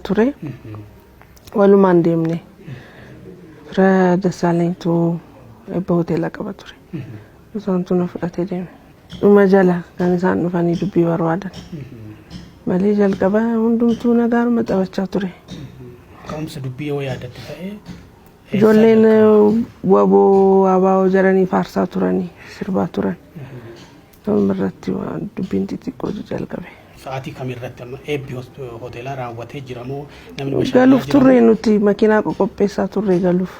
ture. Walumaan deemne. Fira Dassaalanytu eebba hoteela qaba ture. Isaantu na fudhatee deeme. Dhuma jala kan isaan dhufanii dubbii barbaadan. Malee jalqaba hundumtuu nagaaruma taphachaa ture. Ka'umsa dubbii yoo yaadatte ta'e. Ijoolleen waboo abaa'oo jedhanii faarsaa turanii sirbaa turan. Kanuma irratti waan dubbiin xixiqqoo jalqabe. Sa'aatii kamirratti amma eebbi hoteelaa raawwatee jira moo namni bashannanaa Galuuf jira turre moo? nuti makiinaa qoqopheessaa turre galuuf.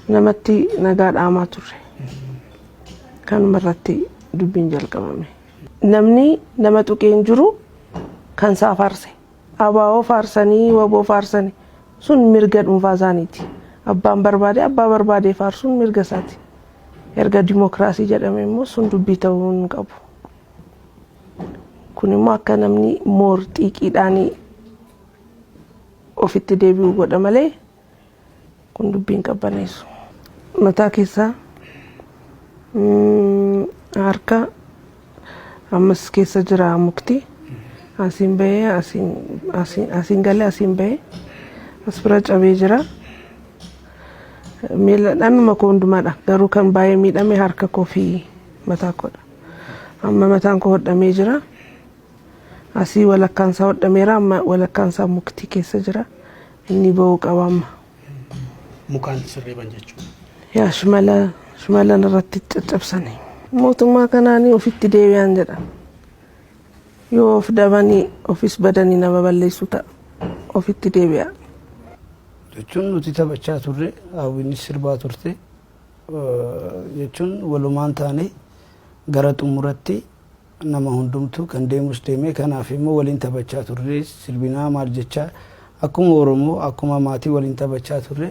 Namatti nagaa dhaamaa turre. Kanuma irratti dubbiin jalqabame. Namni nama tuqee hin jiru kan isaa faarse. Abaa'oo faarsanii waboo faarsanii sun mirga dhuunfaa isaaniiti. Abbaan barbaade abbaa barbaade faarsuun mirga isaati. Erga dimookiraasii jedhame immoo sun dubbii ta'uu hin qabu. Kun immoo akka namni moor xiiqiidhaan ofitti deebi'u godha malee kun dubbii hin qabbaneessu. Mataa keessaa harka ammas keessa jira mukti. Asiin bahee asiin galee asiin bahee as bira cabee jira. Miila dhannuma koo hundumaadha. Garuu kan baay'ee miidhame harka koo fi mataa koodha. Amma mataan koo hodhamee jira. Asii walakkaan isaa hodhameera amma walakkaan isaa mukti keessa jira. Inni ba'uu qaba amma. Mukaan sirreeban jechuudha. Yaa shimala shimalan irratti caccabsanii. Mootummaa kanaanii ofitti deebi'an jedha. Yoo of dhabanii ofis badanii nama balleessu ta'a. Ofitti deebi'a. Jechuun nuti taphachaa turre hawwiinis sirbaa turte jechuun walumaan taane gara xumuratti nama hundumtuu kan deemus deemee kanaaf immoo waliin taphachaa turre sirbinaa maal jechaa akkuma Oromoo akkuma maatii waliin taphachaa turre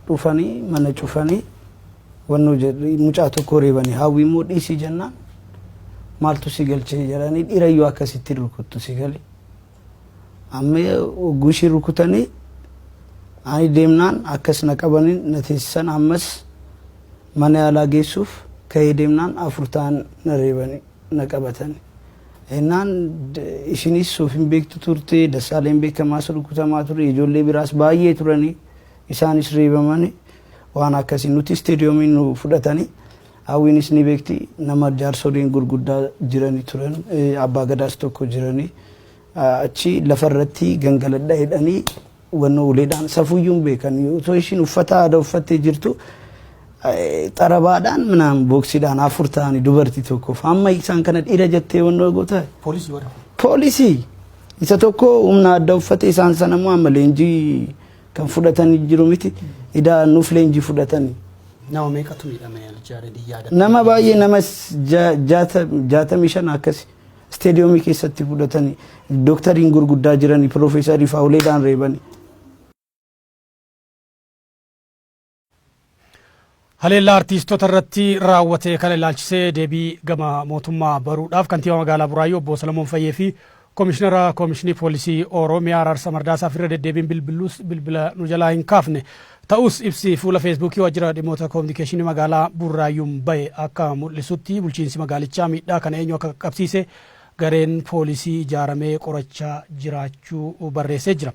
dhufanii mana cufanii wannoo jedhu mucaa tokko reebanii hawwii immoo dhiisii jennaan maaltu si galchee jedhanii dhiirayyuu akkasitti rukuttu si gale. Amma hogguu ishii rukutanii ani deemnaan akkas na qabanii na teessisan ammas mana yaalaa geessuuf ka'ee deemnaan afur ta'an na reebanii na qabatanii. Ennaan ishinis of hin beektu turte Dassaaleen beekamaas rukutamaa ture ijoollee biraas baay'ee turanii isaanis reebamanii waan akkasii nuti isteediyoomiin nu fudhatanii hawwiinis ni beekti nama jaarsoliin gurguddaa jiranii turan abbaa gadaas tokko jiranii achi lafarratti gangaladha jedhanii wannoo uleedhaan safuuyyuu hin beekan otoo ishiin uffata aadaa uffattee jirtu xarabaadhaan minaan booksiidhaan afur ta'anii dubartii tokkoof amma isaan kana dhiira jettee wannoo goota. Poolisii warra kun. Poolisii isa tokko humna adda uffate isaan sana immoo amma leenjii kan fudhatanii jiru miti idaa nuuf leenjii fudhatanii. Nama meeqatu miidhame Aljaareen yaadatte? Nama baay'ee nama 65 akkasi isteediyoomii keessatti fudhatanii dooktariin gurguddaa jiranii piroofeesarii fa'aa uleedhaan reebanii. Haleellaa artiistota irratti raawwate kana ilaalchisee deebii gama mootummaa baruudhaaf kantiibaa magaalaa Buraayyuu obbo Salamoon Fayyee fi Komishinara Komishinii Poolisii Oromiyaa Araarsa Mardaasaaf irra deddeebiin bilbiluus bilbila nu jalaa hin kaafne. Ta'us ibsi fuula Feesbuukii waajjira dhimmoota koominikeeshinii magaalaa Burraayyuun bahe akka mul'isutti bulchiinsi magaalichaa miidhaa kana eenyu akka qaqqabsiise gareen poolisii ijaaramee qorachaa jiraachuu barreessee jira.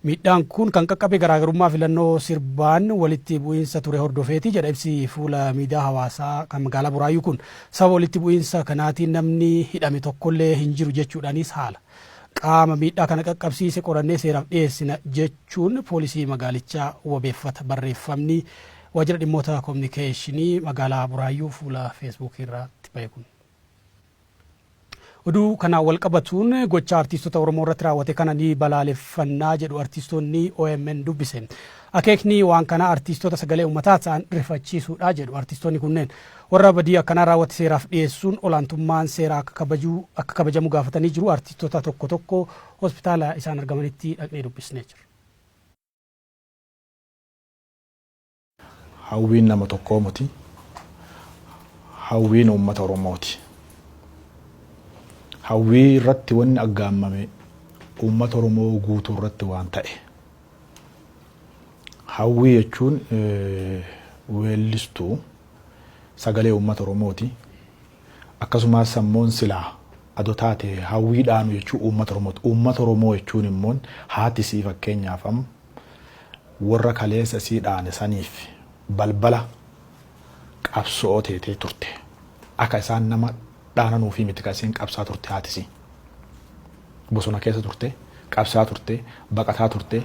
Miidhaan kun kan qaqqabe garaagarummaa filannoo sirbaan walitti bu'iinsa ture hordofeeti jedha ibsi fuula miidiyaa hawaasaa kan magaalaa Buraayyuu kun. Sababa walitti bu'iinsa kanaatiin namni hidhame tokkollee hin jiru jechuudhaanis haala. Qaama miidhaa kana qaqqabsiise qorannee seeraaf dhiyeessina jechuun poolisii magaalichaa wabeeffata barreeffamni waajjira dhimmoota kominikeeshinii magaalaa Buraayyuu fuula Feesbuukii irratti bahe kun. Oduu kanaan wal qabatuun gocha artiistota Oromoo irratti raawwate kana ni balaaleffannaa jedhu artiistoonni OMN dubbise. Akeekni waan kanaa artiistota sagalee uummataa ta'an rifachiisuudha jedhu artiistoonni kunneen. Warra badii akkanaa raawwate seeraaf dhiyeessuun olaantummaan seeraa akka kabajuu akka kabajamu gaafatanii jiru. Artiistota tokko tokko hospitaala isaan argamanitti dhaqnee dubbisnee jirra. Hawwiin nama tokkoo miti. Hawwiin uummata Oromooti. Hawwii irratti wanni aggaammame uummata Oromoo guutuu irratti waan ta'e. Hawwii jechuun weellistuu sagalee uummata Oromooti. Akkasumas sammuun silaa Adoo taate Hawwii dhaanu jechuu uummata Oromooti. Uummata Oromoo jechuun immoo haati isii fakkeenyaaf amma warra kaleessa isii dhaane saniif balbala qabso'oo teetee turte. Akka isaan nama dhaananuufii miti kan isiin qabsaa turte haati isii. Bosona keessa turte, qabsaa turte, baqataa turte.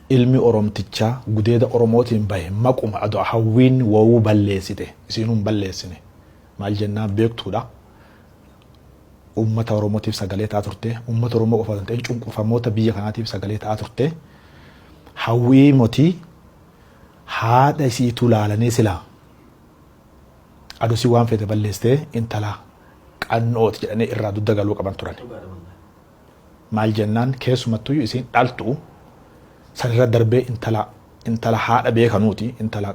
Ilmi Oromtichaa gudeeda Oromootiin bahe maquma adoo Hawwiin wawuu balleessite isiinuu hin balleessine. Maal jennaan beektuudha. Uummata Oromootiif sagalee ta'aa turte. Uummata Oromoo qofa osoo hin ta'in cunqurfamoota biyya kanaatiif sagalee ta'aa turte. Hawwii motii haadha isiituu laalanii silaa adosii waan feete balleessitee intala qannooti jedhanii irraa dugda galuu qaban turan. Maal jennaan keessumattuyyuu isiin dhaltu sanirra darbee intala intala haadha beekanuuti intala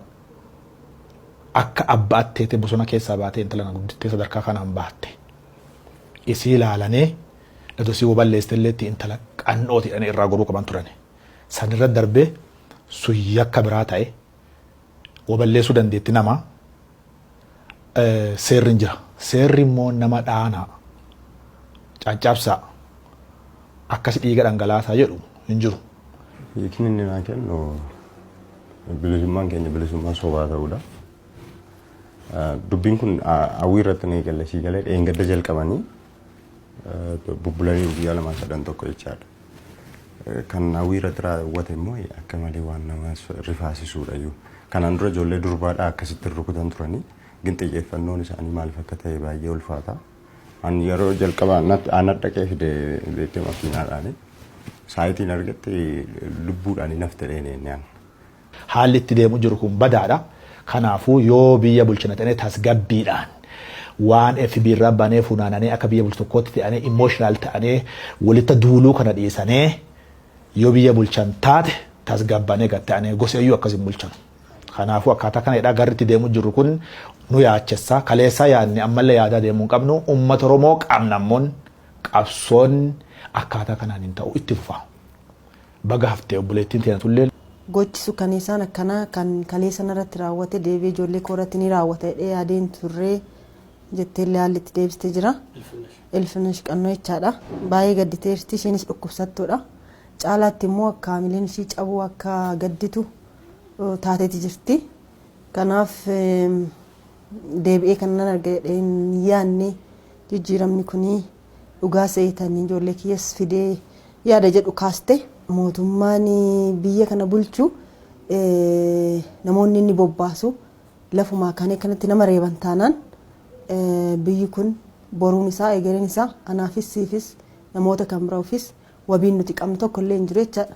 akka abbaatti teetee bosona keessaa baatee intala na guddittee sadarkaa kanaan baatte. Isii laalanee adoo isii balleessite illeetti intala qannooti jedhanii irraa goruu qaban turan. Sanirra darbee sun yakka biraa ta'e waballeessuu dandeetti nama seerri hin jira. Seerri immoo nama dhaanaa caccabsaa akkasi dhiiga dhangalaasaa jedhu hin jiru. Hiikni inni naa kennu bilisummaan keenya bilisummaa sobaa ta'uudha. Dubbiin kun Hawwii irratti ni eegale sii galee dheengadda jalqabanii bubbulanii guyyaa lamaan sadan tokko jechaadha. Kan Hawwii irratti raawwate immoo akka malee waan nama rifaasisuudha iyyuu. Kanaan dura ijoollee durbaadhaa akkasitti rukutan turanii gin xiyyeeffannoon isaanii maaliif akka ta'e baay'ee ulfaata. Ani yeroo jalqaba ana dhaqee fide beektee makiinaadhaani. Saayitiin argatte lubbuudhaan hin hafte dheeneen. Haalli itti deemu jiru kun badaadha. Kanaafuu yoo biyya bulchina ta'ee tasgabbiidhaan waan FB irraa banee funaananii akka biyya bulchu tokkootti ta'anii emotional ta'anii walitti duuluu kana dhiisanii yoo biyya bulchan taate tasgabbanee gad ta'anii gosa iyyuu akkas hin bulchan. Kanaafuu akkaataa kana hidhaa garri itti deemu jiru kun nu yaachessa. Kaleessaa yaadne ammallee yaadaa deemuu hin qabnu. Uummata Oromoo qabna ammoon qabsoon akkaataa kanaan hin ta'u itti fufa. Baga haftee obboleettiin teenya tullee. Gochi sukkaneessaan akkanaa kan kaleessa narratti raawwate deebi'ee ijoollee koo irratti ni raawwata jedhee yaadeen turree jetteellee haalli itti deebistee jira. Ilfinash Qannoo jechaadha. Baay'ee gadditeerti isheenis dhukkubsattuudha. Caalaatti immoo akka haamileen ishii cabuu akka gadditu taateeti jirti. Kanaaf deebi'ee kan nan arga jedhee hin yaadne jijjiiramni kuni dhugaa seetanii ijoollee kiyyas fidee yaada jedhu kaaste. Mootummaan biyya kana bulchu namoonni inni bobbaasu lafumaa kaanee kanatti nama reeban taanaan biyyi kun boruun isaa egereen isaa anaafis siifis namoota kan biroofis wabiin nuti qabnu tokko illee hin jiru jechaadha.